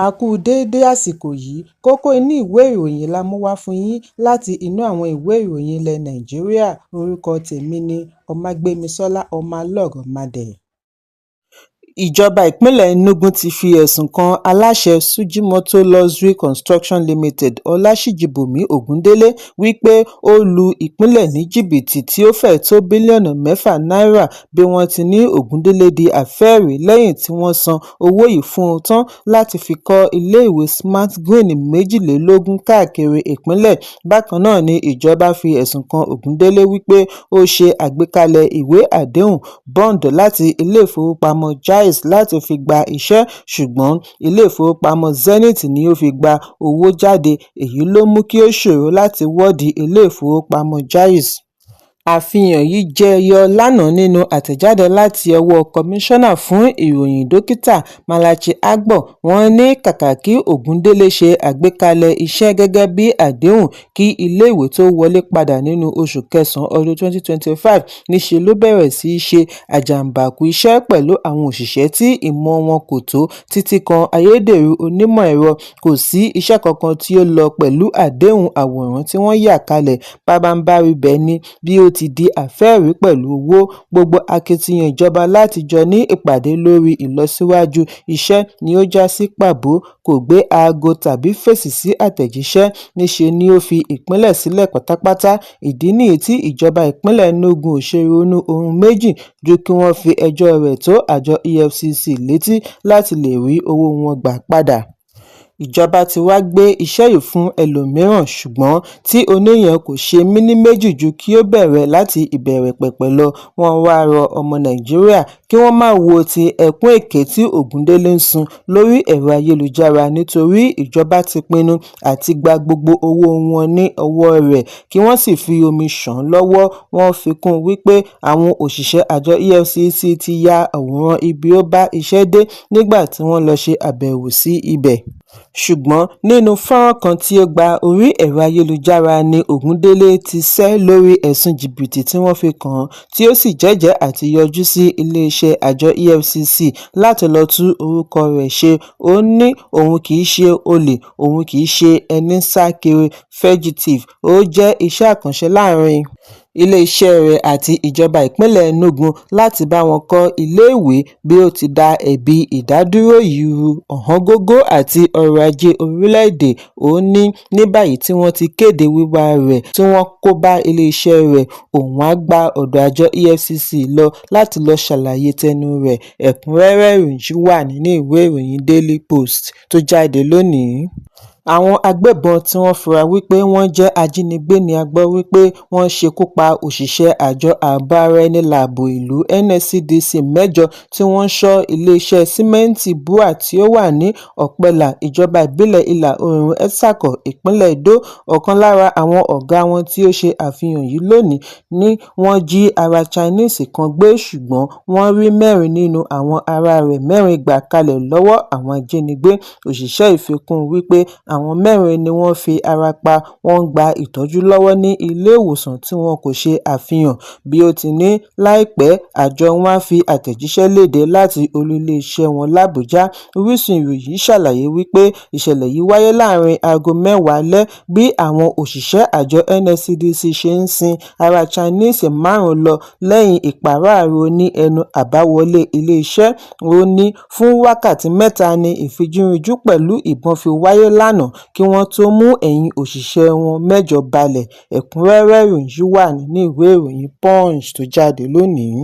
A kú déédé àsìkò yìí. Kókó inú ìwé ìròyìn la mú wá fún yín láti inú àwọn ìwé ìròyìn ilẹ̀ Nàìjíríà. Orúkọ tèmi ni Ọmágbémisọ́lá Ọmọlọ́rọ̀mádé. Ìjọba ìpínlẹ̀ Enugu ti fi ẹ̀sùn kan aláṣẹ Sujimoto Luxury Construction Limited, Ọlásíjìbùnmi Ògúndélé, wí pé ó lu ìpínlẹ̀ ní jìbìtì tí ó fẹ́ẹ̀ tó bílíọ̀nù 6 náírà. Bí wọ́n ti ní Ògúndélé di afẹ́rí lẹ́yìn tí wọ́n san owó yìí fún un tán láti fi kọ́ iléèwé Smart Green 22 káàkiri ìpínlẹ̀. Bákan náà ni ìjọba fi ẹ̀sùn kan Ògúndélé wípé ó ṣe àgbékalẹ̀ ìwé àdéhùn bond láti ilé-ìfowópamọ́ Jaiz láti fi gba iṣẹ́, ṣùgbọ́n ilé-ìfowópamọ́ Zenith ni ó fi gba owó jáde, èyí ló mú kí ó ṣòro láti wọ́de ilé-ìfowópamọ́ Jaiz. Àfihàn yìí jẹ́ yọ lánàá nínú àtẹ̀jáde láti ọwọ́ Kọmíṣánná fún Ìròyìn, Dókítà Malachy Agbo. Wọ́n ní kàkà kí Ògúndélé ṣe àgbékalẹ̀ iṣẹ́ gẹ́gẹ́ bí àdéhùn kí iléèwé tó wọlé padà nínú oṣù kẹsàn-án ọdún 2025, níṣe ló bẹ̀rẹ̀ sí í ṣe àjàǹbàkù iṣẹ́ pẹ̀lú àwọn òṣìṣẹ́ tí ìmọ̀ wọn kò tó, títí kan ayédèrú onímọ̀-ẹ̀rọ. Kò sí iṣẹ́ kankan tí ó lọ pẹ̀lú àdéhùn àwòrán tí wọ́n yà kalẹ̀. Pabambarì ibẹ̀ ni bí ó ti di afẹ́rí pẹ̀lú owó. Gbogbo akitiyan ìjọba láti jọ ní ìpàdé lórí ìlọsíwájú iṣẹ́ ni ó já sí pàbó. Kò gbé aago tàbí fèsì sí àtẹ̀jíṣẹ́, níṣe ni ó fi ìpínlẹ̀ sílẹ̀ pátápátá. Ìdí nìyí tí ìjọba ìpínlẹ̀ Enugu ò ṣe ronú ohun méjì ju kí wọ́n fi ẹjọ́ rẹ̀ tó àjọ EFCC létí láti lè rí owó wọn gbà padà. Ìjọba tí wàá gbé iṣẹ́ yìí fún ẹlòmíràn, ṣùgbọ́n tí oníyẹn kò ṣe méní méjì ju kí ó bẹ̀rẹ̀ láti ìbẹ̀rẹ̀ pẹ̀pẹ̀ lọ. Wọ́n wáá rọ ọmọ Nàìjíríà kí wọ́n má wo ti ẹkún èké tí Ògúndélé ń sun lórí ẹ̀rọ ayélujára, nítorí ìjọba ti pinnu àti gba gbogbo owó wọn ní ọwọ́ rẹ̀, kí wọ́n sì fi omi ṣàn án lọ́wọ́. Wọ́n fi kún un wípé àwọn òṣìṣẹ́ àjọ EFCC ti ya àwòrán ibi ó bá iṣẹ́ dé nígbà tí wọ́n lọ́ọ́ ṣe àbẹ̀wò sí ibẹ̀. Ṣùgbọ́n nínú fọ́nrán kan tí ó gba orí ẹ̀rọ ayélujára ní Ògúndélé ti sẹ́ lórí ẹ̀sùn jìbìtì tí wọ́n fi kàn án, tí ó sì jẹ́jẹ̀ẹ́ àti yọjú sí iléeṣẹ́ àjọ EFCC láti lọ́ọ́ tún orúkọ rẹ̀ ṣe. Ó ní òun kì í ṣe olè, òun kì í ṣe ẹni ń sá kiri fugitive, ó jẹ́ iṣẹ́ àkànṣe láàrin iléeṣẹ́ rẹ̀ àti ìjọba ìpínlẹ̀ Enugu láti bá wọn kọ́ iléèwé. Bí ó ti da ẹ̀bi ìdádúró yìí ru ọ̀wọ́ngógó àti ọrọ̀ ajé orílẹ̀-èdè. Ó ní ní báyìí tí wọ́n ti kéde wíwá rẹ̀ tí wọ́n kó bá iléeṣẹ́ rẹ̀, òun á gba ọ̀dọ̀ àjọ EFCC lọ láti lọ́ọ́ ṣàlàyé tẹnu rẹ̀. Ẹ̀kúnrẹ́rẹ́ ìròyìn yìí wà nínú ìwé ìròyìn Daily Post tó jáde lónìí. Àwọn agbébọn tí wọ́n fura wípé wọ́n jẹ́ ajínigbé ní a gbọ́ wípé wọ́n ṣekú pa òṣìṣẹ́ àjọ ààbò ara ẹni láàbò ìlú NSCDC 8 tí wọ́n ń ṣọ́ iléeṣẹ́ sìmẹ́ǹtì BUA tí ó wà ní Ọ̀pẹ́là, ìjọba ìbílẹ̀ Ìlà-Oòrùn Etsako, ìpínlẹ̀ Edo. Ọ̀kan lára àwọn ọ̀gá wọn tí ó ṣe àfihàn yìí lónìí ní wọ́n jí ará Chinese kan gbé, ṣùgbọ́n wọ́n rí mẹ́rin nínú àwọn ará rẹ̀ mẹ́rin gbà kalẹ̀ lọ́wọ́ àwọn ajínigbé. Òṣìṣẹ́ yìí fi kún un wípé àwọn mẹ́rin ni wọ́n fi ara pa, wọ́n ń gba ìtọ́jú lọ́wọ́ ní ilé-ìwòsàn tí wọn kò ṣe àfihàn. Bí ó ti ní láìpẹ́, àjọ wọn á fi àtẹ̀jíṣẹ́ léde láti olú iléeṣẹ́ wọn làbújá. Orísun ìròyìn yìí ṣàlàyé wípé ìṣẹ̀lẹ̀ yìí wáyé láàrin aago 10 alẹ́ bí àwọn òṣìṣẹ́ àjọ NSCDC ṣe ń sin ará Chinese márùn-ún lọ lẹ́yìn ìpàráàrò ní ẹnu àbáwọlé iléeṣẹ́. Ó ní fún wákàtí 3 ní ìfijúrinjú pẹ̀lú ìbọn fi wáyé lánàá kí wọ́n tóó mú ẹ̀yìn òṣìṣẹ́ wọn 8 balẹ̀. Ẹ̀kúnrẹ́rẹ́ ìròyìn yìí wà nínú ìwé ìròyìn Punch tó jáde lónìí.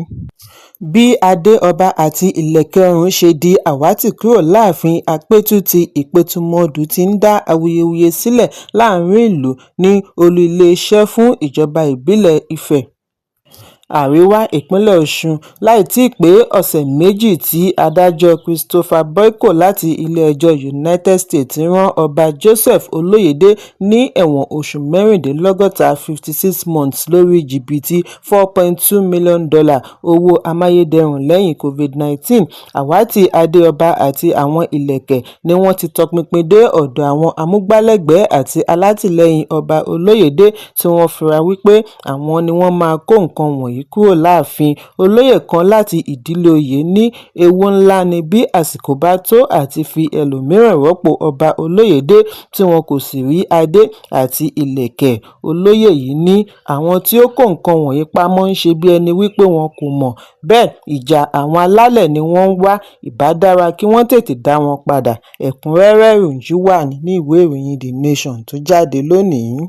Bí adé ọba àti ìlẹ̀kẹ̀ ọrùn ṣe di àwátì kúrò láàfin Àpètù tí Ìpẹ̀tùmọdù ti ń dá awuyewuye sílẹ̀ láàrin ìlú ní olú iléeṣẹ́ fún ìjọba ìbílẹ̀ Ife Àríwá, ìpínlẹ̀ Ọ̀sùn. Láì tí ì pé ọ̀sẹ̀ méjì tí adájọ́ Christopher Boyko láti ilé-ẹjọ́ United States rán Ọba Joseph Olóyédè ní ẹ̀wọ̀n oṣù mẹ́rìndínlọ́gọ́ta 56 months lórí jìbìtì $4.2 million owó amáyédẹrùn lẹ́yìn COVID-19, àwátì adé ọba àti àwọn ìlẹ̀kẹ̀ ni wọ́n ti tọpinpin dé ọ̀dọ̀ àwọn amúgbálẹ́gbẹ̀ẹ́ àti alátìlẹyìn Ọba Olóyédè tí wọ́n fura wípé àwọn ni wọ́n máa kó nǹkan wọ̀nyí yìí kúrò láàfin. Olóyè kan láti ìdílé oyè ní ewu ńlá ni bí àsìkò bá tó àti fi ẹlòmíràn rọ́pò Ọba Olóyédè tí wọn kò sì rí adé àti ìlẹ̀kẹ̀. Olóyè yìí ní àwọn tí ó kó nǹkan wọ̀nyí pamọ́ ń ṣe bí ẹni wípé wọn kò mọ̀, bẹ́ẹ̀ ìjà àwọn alálẹ̀ ni wọ́n ń wá, ìbá dára kí wọ́n tètè dá wọn padà. Ẹ̀kúnrẹ́rẹ́ ìròyìn yìí wà nínú ìwé ìròyìn The Nation tó jáde lónìí.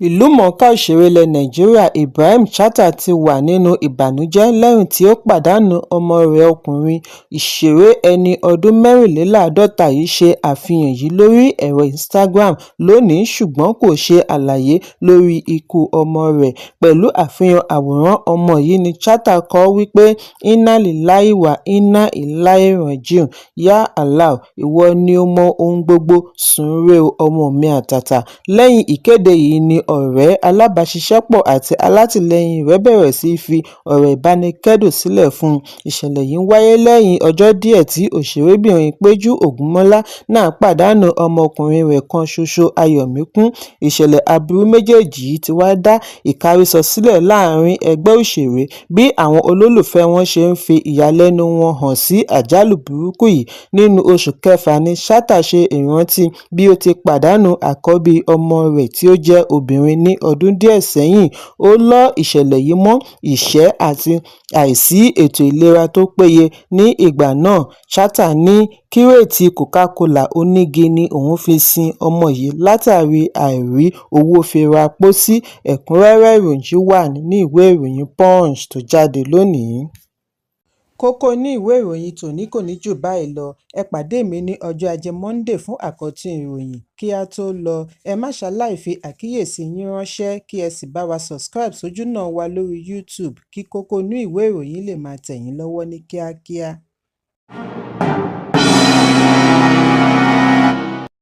Ìlúmọ̀ọ́ká òṣèré ilẹ̀ Nàìjíríà Ibrahim Chatta ti wà nínú ìbànújẹ́ lẹ́yìn tí ó pàdánù ọmọ rẹ̀ ọkùnrin. Òṣèré ẹni ọdún mẹ́rìnléláàádọ́ta yìí ṣe àfihàn yìí lórí ẹ̀rọ Instagram lónìí ṣùgbọ́n kò ṣe àlàyé lórí ikú ọmọ rẹ̀. Pẹ̀lú àfihàn àwòrán ọmọ yìí ní Chatta kọ wípé "Inna lillahi wa inna ilayhi rajiun. Ya Allah, ìwọ ni ó mọ ohun gbogbo, sùn re o ọmọ mi àtàtà." Lẹ́yìn ìkéde yìí ni ọ̀rẹ́, alábàáṣiṣẹ́pọ̀ àti alátìlẹyìn rẹ̀ bẹ̀rẹ̀ sí í fi ọ̀rọ̀ ìbánikẹ́dùn sílẹ̀ fún un. Ìṣẹ̀lẹ̀ yìí wáyé lẹ́yìn ọjọ́ díẹ̀ tí òṣèrébìnrin Péjú Ògúnmọ́lá náà pàdánù ọmọkùnrin rẹ̀ kan ṣoṣo Ayọ̀míkún. Ìṣẹ̀lẹ̀ aburú méjèèjì yìí ti wá dá ìkárísọ sílẹ̀ láàrin ẹgbẹ́ òṣèré bí àwọn olólùfẹ́ wọn ṣe ń fi ìyàlẹ́nu wọn hàn sí àjálù burúkú yìí. Nínú oṣù kẹfà ní Chatta ṣe ìrántí bí ó ti pàdánù àkọ́bí ọmọ rẹ̀ tí ó jẹ́ obìnrin ní ọdún díẹ̀ sẹ́yìn. Ó lọ ìṣẹ̀lẹ̀ yìí mọ́ ìṣẹ́ àti àìsí ètò ìlera tó péye ní ìgbà náà. Chatta ní kírèètì kòkákólà onígi ni òun fi sin ọmọ yìí látàrí àìrí owó fi ra pósí. Ẹ̀kúnrẹ́rẹ́ ìròyìn yìí wà nínú ìwé ìròyìn Punch tó jáde lónìí. Kókó inú ìwé ìròyìn tòní kò ní jù báyìí lọ. Ẹ pàdé mi ní ọjọ́ Ajé Monday fún àkọ́tún ìròyìn. Kí á tó lọ, ẹ má ṣaláì fi àkíyèsí yín ránṣẹ́ kí ẹ sì bá wa subscribe sójúnà wa lórí YouTube kí kókó inú ìwé ìròyìn lè máa tẹ̀ yín lọ́wọ́ ní kíákíá.